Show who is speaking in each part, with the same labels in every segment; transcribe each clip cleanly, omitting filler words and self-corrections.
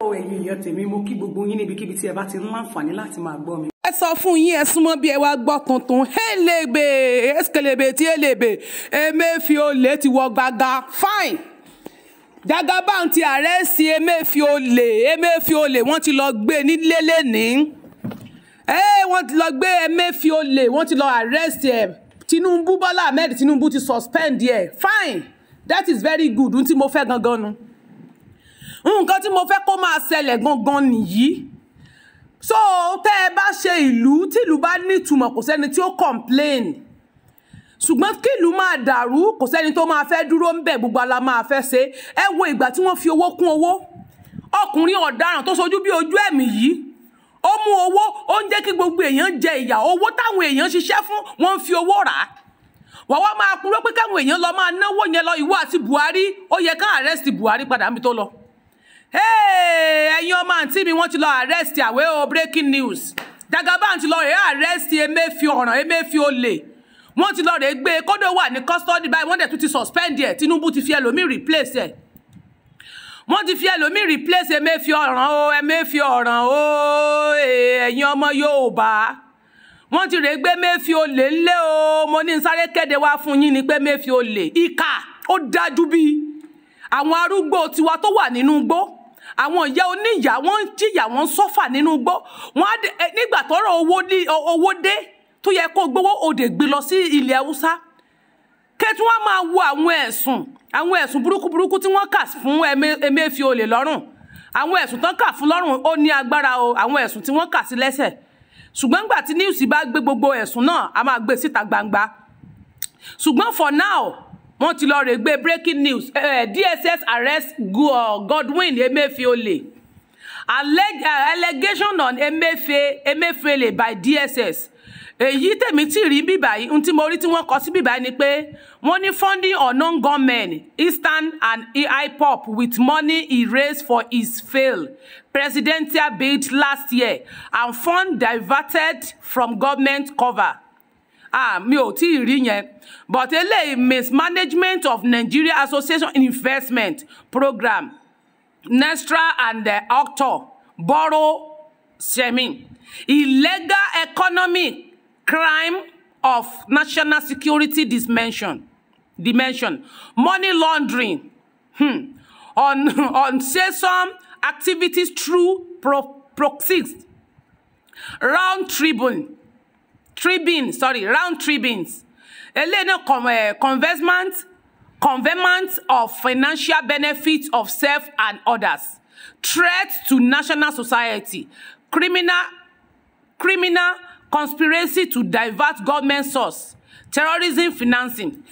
Speaker 1: Ẹ̀yin èèyàn tèmi, mo kí gbogbo yín níbikíbi tí ẹ bá ti ń láǹfààní láti máa gbọ́ mi.
Speaker 2: Ẹ sọ fún yín, ẹ súnmọ́ bí ẹ wá gbọ́ tuntun. Elebe eskelebe tí elebe Emefiele ti wọ gbàgà. Fine, Jagaban ti arrest Emefiele. Emefiele, wọ́n ti lọ gbé nílé lẹ́nìí. Wọ́n ti lọ gbé Emefiele, wọ́n ti lọ arrest ẹ̀. Tinubu, Bọ́lá Ahmed Tinubu ti suspend ẹ̀. Fine, that is very good. N tí mo fẹ́ gangan nu, nǹkan tí mo fẹ́ kó máa ṣẹlẹ̀ gangan nìyí. So tẹ́ ẹ bá ṣe ìlú, tí ìlú bá nítumọ̀, kò sẹ́ni tí ó complain. Ṣùgbọ́n kí ìlú máa dàrú, kò sẹ́ni tó máa fẹ́ dúró ń bẹ̀. Gbogbo ala máa fẹ́ ṣe. Ẹ wo ìgbà tí wọ́n fi owó kún owó. Ọkùnrin ọ̀daràn tó sojú bí ojú ẹ̀mí yìí, ó mú owó, ó ń jẹ́ kí gbogbo èèyàn jẹ ìyà. Owó táwọn èèyàn ṣiṣẹ́ fún, wọ́n ń fi owó rà á. Wọ́n wá máa kúrò pé káwọn èèyàn lọ máa náwó yẹn lọ. Ìwọ àti Buhari, ó yẹ ká arrest Buhari padà níbi tó lọ. Ẹ̀yin ọmọ àǹtí mi, wọ́n ti lọ arrest àwẹ́ o. Breaking news, Jagaban ti lọ rèé arrest Emefi ọ̀ràn, Emefiele. Wọ́n ti lọ rèé gbé kódó, wà ní custody báyìí. Wọ́n dẹ̀ tún ti suspend ẹ̀. Tinubu ti fi ẹlòmíì replace ẹ̀. Wọ́n ti fi ẹlòmíì replace Emefi ọ̀ràn o, Emefi ọ̀ràn o. Ẹ̀yin ọmọ Yorùbá, wọ́n ti rèé gbé Emefiele ńlẹ́ o. Mo ní sáré kéde wá fún yín ni pé Emefiele, ìkà, ó dájú bí àwọn arúgbó tiwa tó wà nínú igbó. Àwọn ìyá oníyà, wọ́n ń jìyà, wọ́n ń suffer nínú igbó. Wọ́n á nígbà tọ́rọ̀ owó dé tó yẹ kó gbowó òde gbé lọ sí ilẹ̀ Haúsá, kẹ́tù wọ́n máa wo àwọn ẹ̀sùn burúkú burúkú tí wọ́n kà fún Emefiele lọ́rùn. Àwọn ẹ̀sùn tán kà fún lọ́rùn, ó ní agbára o, àwọn ẹ̀sùn tí wọ́n kà sí lẹ́sẹ̀. Ṣùgbọ́n nígbà tí news bá gbé gbogbo ẹ̀sùn náà, a máa gbé síta gbangba. Ṣùgbọ́n for now, wọ́n ti lọ rè gbé. Breaking news, DSS arrest Godwin Emefiele. Allegation on Emefiele by DSS. Èyí tèmi tí rí bíbá yìí, ohun tí mo rí tí wọ́n kọ sí bíbá yìí ni pé wọ́n ní funding unknown gunmen, Eastern and IPOB with money he raised for his failed presidential bid last year and fund diverted from government cover. Ah, mi ò tí ì rí yẹn, but eléyìí, mismanagement of Nigeria Association Investment Program, Nestra and the Octor borrow scheme, illegal economic crime of national security dimension, money laundering, on some activities through proxies, round tribune tribune sorry, round tribunes. Eléyìí náà, conveyment of financial benefits of self and others, threat to national society, criminal conspiracy to divert government source, terrorism financing.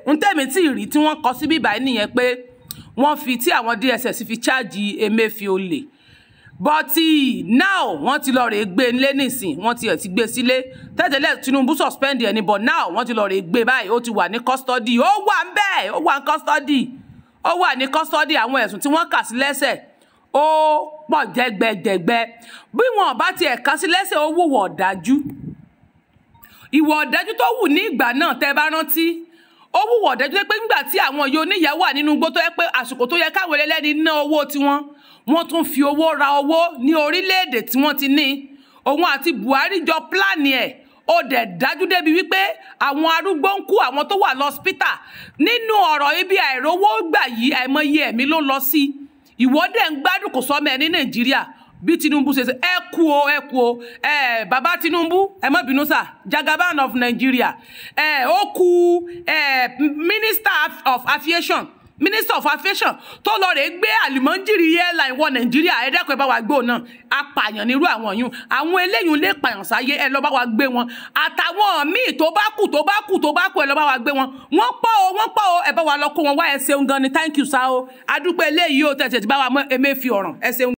Speaker 2: N tẹ̀mí tí ì rí tí wọ́n kọ sí bíbá nìyẹn, pé wọ́n fi tí àwọn DSS fi charge Emefiele. But now, wọ́n ti lọ rè gbé nílé nísìn. Wọ́n ti ẹ̀ ti gbé sílé tẹ́tẹ́lẹ̀. Tinubu suspend ẹ̀ ní, but now wọ́n ti lọ rè gbé báyìí. Ó ti wà ní custody, ó wà ń bẹ́ẹ̀, ó wà ní custody, ó wà ní custody. Àwọn ẹ̀sùn tí wọ́n kà sí lẹ́sẹ̀, ó pọ̀ jẹ́gbẹ́jẹ́gbẹ́. Bí wọn bá tiẹ̀ kà sí lẹ́sẹ̀, ó wùwọ̀ ọ̀dájú. Ìwà ọ̀dájú tó wù ní ìgbà náà, tẹ́ bá rántí, ó wùwọ̀ ọ̀dájú pé nígbà tí àwọn yóò níyà wà nínú igbó, tó yẹ pé àsìkò tó yẹ káwọn ẹlẹ́ni ná owó tiwọn, wọ́n tún fi owó ra owó ní orílẹ̀-èdè tí wọ́n ti ní. Òun àti Buhari jọ plan ẹ̀. Ó dẹ̀ dájú débi wípé àwọn arúgbó ń kú, àwọn tó wà lọ́spítà. Nínú ọ̀rọ̀ ibi àìrówó gbà yìí, àìmọye ẹ̀mí ló lọ sí. Ìwọ dẹ̀ ń gbádùn, kò sọ́mọ ẹ ní Nàìjíríà. Bí Tinubu ṣe ṣe, ẹ kú o, ẹ kú o. Ẹ bàbá Tinubu, ẹ má bínú sà, Jagaban of Nigeria, ẹ ó kú. Ẹ Minister of Aviation tó lọ rè gbé àlùmọ́jìrì airline wọ Nàìjíríà, ẹ dẹ́kun, ẹ bá wa gbé òun náà. Apààyàn nírú àwọn yìí. Àwọn eléyìí lè pààyàn sáyé. Ẹ lọ bá wa gbé wọn, àtàwọn míì tó bá kù, tó bá kù, tó bá kù, ẹ lọ bá wa gbé wọn. Wọ́n pọ̀ o, wọ́n pọ̀ o. Ẹ bá wa lọ kó wọn wá. Ẹ ṣeun gan ni. Thank you sir o. Adúpẹ́ eléyìí o. Tẹ̀sẹ̀ ti bá wa mọ́ Emefi ọ̀ràn. Ẹ ṣeun.